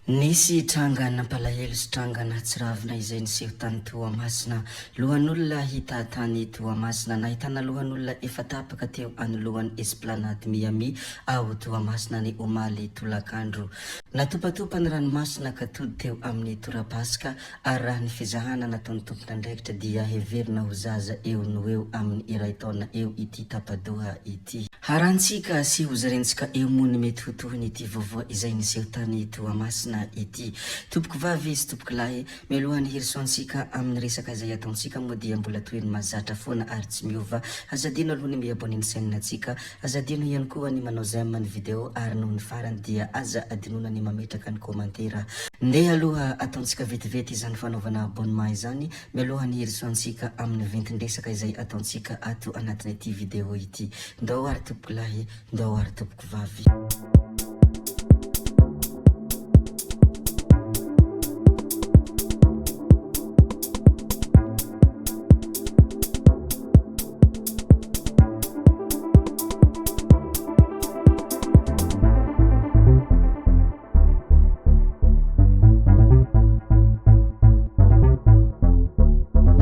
Nisy tranga nampalahelo sy tranga nahatsiravina izay niseho tany Toamasina. Lohan'olona hita tany Toamasina. Nahitana lohan'olona efa tapaka teo anoloan'ny Esplanade Miami ao Toamasina ny omaly tolakandro. Natopatopa ny ranomasina ka tody teo amin'ny torapasika ary raha ny fizahana nataon'ny tompon'andraikitra dia heverina ho zaza eo no eo amin'ny iray taona eo ity tapa-doha ity. Harantsika sy hozarentsika eo moa ny mety ho tohin'ity vaovao izay niseho tany Toamasina ity. Tompokovavy sy tompokolahy, mialohan'ny hirosoantsika amin'ny resaka izay ataontsika moa dia mbola toy ny mahazatra foana ary tsy miova. Aza adino aloha ny mi-abonner ny chaîne-ntsika, aza adino ihany koa ny manao j'aime ny vidéo ary noho ny farany dia aza adinoina ny mametraka ny commentaire. Ndeha aloha ataontsika vetivety izany fanaovana abonnement izany mialohan'ny hirosoantsika amin'ny ventin-dresaka izay ataontsika ato anatin'ity vidéo ity. Ndao ary tompokolahy, ndao ary tompokovavy.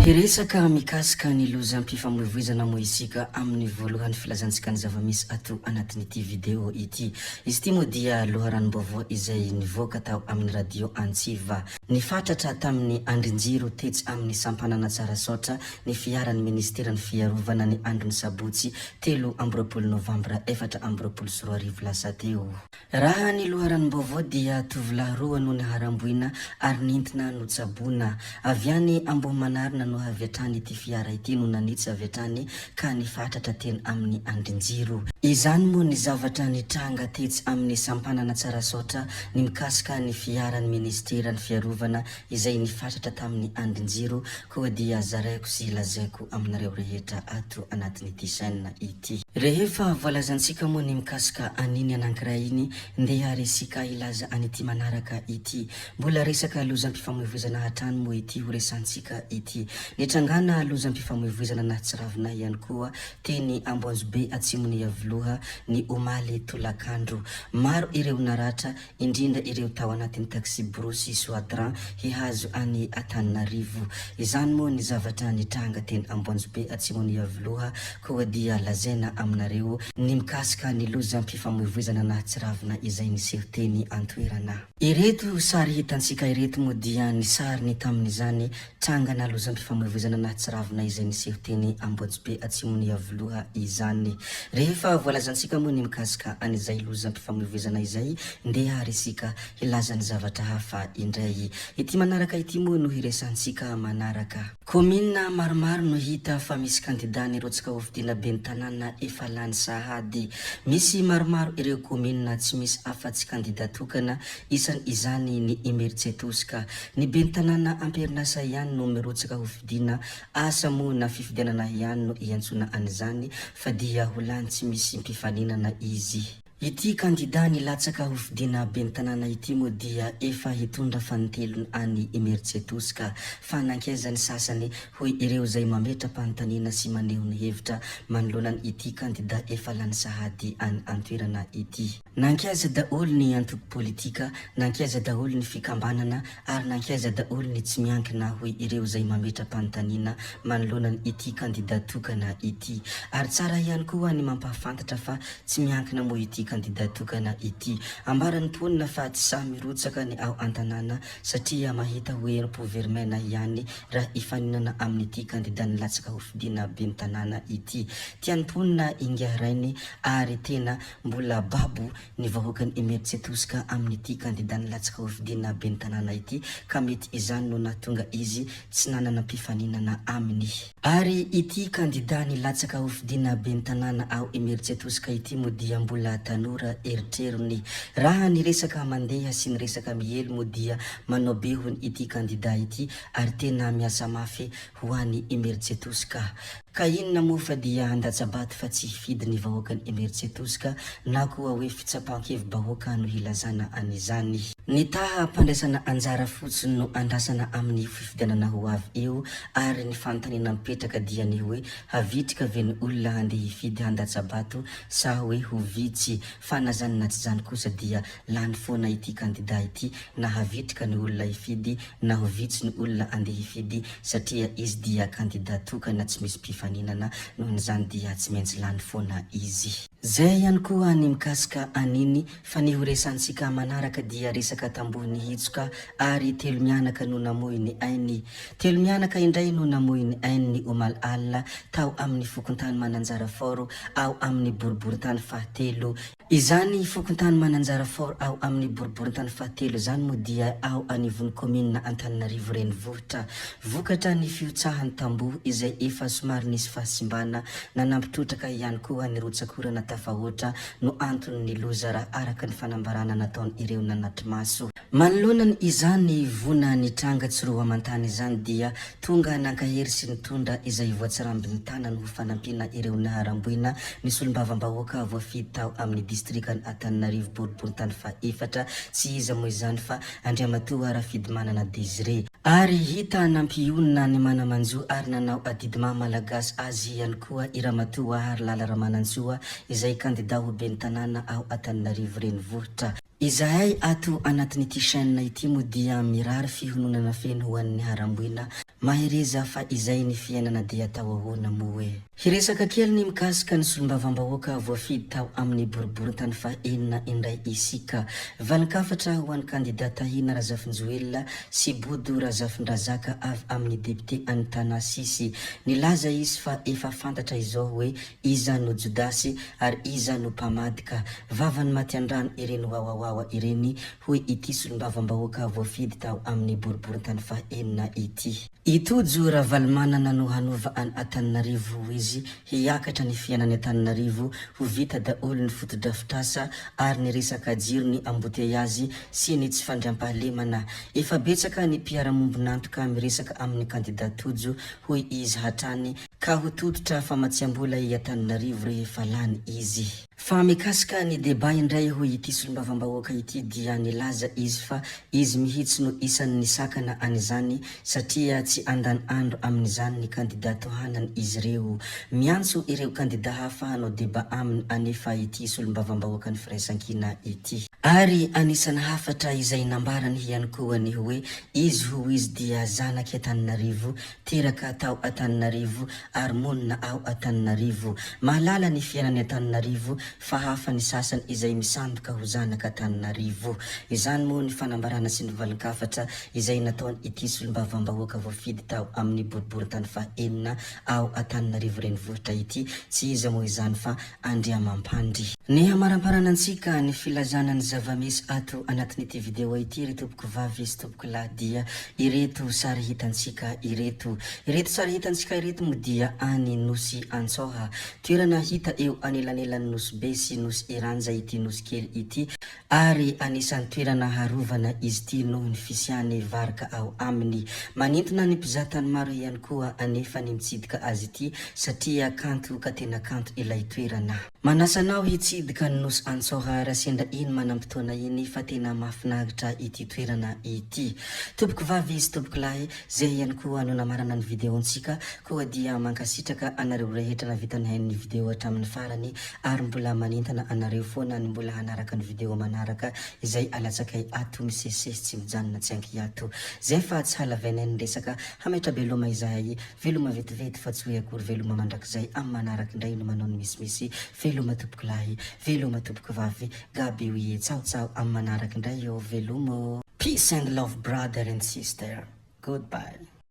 Hiresaka mikasika ny lozam-pifamoivoizana moa isika amin'ny voalohany filazantsika ny zava-misy ato anatin'ity video ity. Izy ity moa dia loharanom-baovao izay nivoaka tao amin'ny radio Antsiva. Nifatratra tamin'ny andrin-jiro tetsy amin'ny sampanana Tsarasaotra ny fiaran'ny minisiteran'ny fiarovana ny andron'ny sabotsy 23 novambra 2024 lasa teo. Raha ny loharanom-baovao dia tovolahy roa no niharam-boina ary nentina notsaboina. Avy any Ambohimanarina no avy hatrany ity fiara ity no nanitsy avy hatrany ka nifatratra teny amin'ny andrin-jiro. Izany moa ny zavatra nitranga tetsy amin'ny sampanana Tsarasaotra ny mikasika ny fiaran'ny minisiteran'ny fiarovana izay nifatratra tamin'ny andrin-jiro koa dia zaraiko sy lazaiko aminareo rehetra ato anatin'ity chaîne ity. Rehefa voalazantsika moa ny mikasika an'iny anankiray iny, ndeha ary isika hilaza an'ity manaraka ity. Mbola resaka lozam-pifamoivoizana hatrany moa ity ho resantsika ity. Nitrangana lozam-pifamoivoizana nahatsiravina ihany koa teny Amboanjobe atsimon'i Iavoloha ny omaly tolakandro. Maro ireo naratra, indrindra ireo tao anatin'ny taxi-brousse Soatran hihazo an'i Antananarivo. Izany moa ny zavatra nitranga teny Amboanjobe atsimon'i Iavoloha koa dia lazaina aminareo ny mikasika ny lozam-pifamoivoizana nahatsiravina izay niseho teny an-toerana. Ireto sary hitantsika ireto moa dia ny sariny tamin'izany trangana lozam-pifamoivoizana nahatsiravina izay niseho teny Amboajobe atsimon'i Iavoloha izany. Rehefa voalazantsika moa ny mikasika an'izay lozam-pifamoivoizana izay, ndeha ary isika hilaza ny zavatra hafa indray. Ity manaraka ity moa no hiresahantsika manaraka. Kaominina maromaro no hita fa misy kandida nirotsaka hofidiana ben'ny tanàna efa lany sahady. Misy maromaro ireo kaominina tsy misy afa-tsy kandida tokana, isan' izany ny Imerintsiatosika. Ny ben'ny tanàna am-perinasa ihany no mirotsaka hofidiana, asa moa na fifidianana ihany no iantsoana an'izany fa dia ho lany tsy misy mpifaninana izy. Ity kandida nilatsaka hofidiana ben'ny tanàna ity moa dia efa hitondra fanintelony any Imerintsiatosika fa nankaiza ny sasany hoy ireo izay mametra-panontaniana sy maneho ny hevitra manoloana ity kandida efa lany sahady any an-toerana ity. Nankaiza daholo ny antoko politika, nankaiza daholo ny fikambanana ary nankaiza daholo ny tsy miankina hoy ireo izay mametra-panontaniana manoloana ity kandida tokana ity. Ary tsara ihany koa ny mampahafantatra fa tsy miankina moa ity kandida tokana ity. Ambaran'ny mponina fa tsy sahy mirotsaka ny ao an-tanàna satria mahita ho herim-po very maina ihany raha hifaninana amin'ity kandida nilatsaka hofidiana ben'ny tanàna ity. Tian'ny mponina ingahy rainy ary tena mbola babo ny vahoakan'i Imerintsiatosika amin'ity kandida nilatsaka hofidiana ben'ny tanàna ity ka mety izany no nahatonga izy tsy nanana mpifaninana aminy. Ary ity kandida nilatsaka hofidiana ben'ny tanàna ao Imerintsiatosika ity moa dia mbola tanora eritreriny. Raha ny resaka mandeha sy ny resaka miely moa dia manao be hono ity kandida ity ary tena miasa mafy ho an'i Imerintsiatosika. Ka inona moa fa dia handatsa-bato fa tsy hifidy ny vahoakan'i Imerintsiatosika na koa hoe fitsapan-kevi-bahoaka no hilazana an'izany. Ny taha-pandraisana anjara fotsiny no andrasana amin'io fifidianana ho avy io ary ny fanontaniana mipetraka dia ny hoe havitrika ve ny olona handeha hifidy handatsa-bato sa hoe ho vitsy fa na zany na tsy zany kosa dia lany foana ity kandida ity na havitrika ny olona hifidy na ho vitsy ny olona andeha hifidy satria izy dia kandida tokana tsy misy mpifaninana nohon'izany dia tsy maintsy lany foana izy. Zay ihany koa ny mikasika an'iny fa ny ho resantsika manaraka dia resaka tamboho nihitsoka ary telo mianaka no namoy ny ainy. Telo mianaka indray no namoy ny ainy ny omaly alina tao amin'ny fokontany Mananjara-Fort ao amin'ny boriborintany fahatelo Izany fokontany Mananjara Fort ao amin'ny boriborintany fahatelo izany moa dia ao anivon'ny kaominina Antananarivo Renivohitra. Vokatra ny fihotsahan'ny tamboho izay efa somary nisy fahasimbana, nanampy trotraka ihany koa ny rotsak'orana tafahoatra no anton'ny loza raha araka ny fanambarana nataon'ireo nanatri-maso. Manoloana izany voina nitranga tsy roa aman-tany izany dia tonga nankahery sy nitondra izay voatsirambin'ny tanany ho fanampiana ireo niharam-boina ny solombavambahoaka voafidy tao amin'ny distrikan' Antananarivo boriborintany fahefatra, tsy iza moa izany fa Andriamatoa Rafidimanana Désiré. Ary hita nampionona ny mana-manjo ary nanao adidy maha Malagasy azy ihany koa i Ramatoa Harilala Ramanantsoa izay kandida ho ben'ny tanàna ao Antananarivo renivohitra. Izahay ato anatin'ity chaîne ity moa dia mirary fihononana feno ho an'ny haramboina, mahereza fa izay ny fiainana dia atao ahoana moa e. Hiresaka kely ny mikasika ny solombavambahoaka voafidy tao amin'ny boriborintany faha enina indray isika. Valin-kafatra ho an'ny kandida Tahina Razafinjoelina sy Bodo Razafindrazaka avy amin'ny député an'i Tana Sisy. Nilaza izy fa efa fantatra izao hoe Iza no Jodasy ary iza no mpamadika? Vavan'ny maty an-drano ireny wawawawa ireny, hoy ity solombavambahoaka voafidy tao amin'ny boriborintany faha-enina ity. I Tojo Ravalomanana no hanova an' Antananarivo, hoy izy, hiakatra ny fiainan'i Antananarivo, ho vita daholo ny fotodrafitrasa ary ny resaka jiro ny amboteiazy sy ny tsy fandriampahalemana. Efa betsaka ny mpiara-mombon'antoka miresaka amin'ny kandida Tojo, hoy izy hatrany, Ka ho tototra famatsiambola i Antananarivo rehefa lany izy. Fa mikasika ny débat indray hoy ity solombavambahoaka ity dia nilaza izy fa izy mihitsy no isan'ny nisakana an'izany satria tsy andany andro amin'izany ny kandida tohanany izy ireo. Miantso ireo kandida hafa hanao débat aminy anefa ity solombavambahoakan'ny Firaisankina ity. Ary anisan'ny hafatra izay nambarany ihany koa ny hoe izy hoy izy dia zanak'i Antananarivo Teraka tao Antananarivo ary monina ao Antananarivo. Mahalala ny fiainan'i Antananarivo fa hafa ny sasany izay misandoka ho zanak'Antananarivo. Izany moa ny fanambarana sy ny valin-kafatra izay nataon'ity solombavambahoaka voafidy tao amin'ny boriborintany faha-enina ao Antananarivo renivohitra ity, tsy iza moa izany fa Andriamampandry. Ny hamaramparana antsika ny filazana ny zava-misy ato anatin'ity video ity ry tompoko vavy sy tompoko lahy dia ireto sary hitantsika ireto. Ireto sary hitantsika ireto moa dia any Nosy Antsoha. Toerana hita eo anelanelan'ny Nosy Be sy Nosy Iranja ity nosy kely ity ary anisan'ny toerana harovana izy ity noho ny fisian'ny varika ao aminy. Manintona ny mpizahatany maro ihany koa anefa ny mitsidika azy ity satria kanto ka tena kanto ilay toerana. Manasa anao hitsidika ny Nosy Antsoha raha sendra iny manam-potoana iny fa tena mahafinaritra ity toerana ity. Tompoko vavy sy tompoko lahy, zay ihany koa no namarana ny video-ntsika koa dia mankasitraka anareo rehetra navita nihaino ny video hatramin'ny farany ary mbola manentana anareo foana ny mbola hanaraka ny video manaraka izay alatsakay ato misesisesy tsy mijanona tsy ankiato. Zay fa tsy halavainay ny resaka, hametra-beloma izahay, veloma vetivety fa tsy hoe akory veloma mandrakizay, amin'ny manaraka indray no manao ny misimisy, veloma tompokolahy, veloma tompokovavy, gaby oie, tsaho tsaho amin'ny manaraka indray ô, veloma ô. Peace and love brother and sister. Goodbye.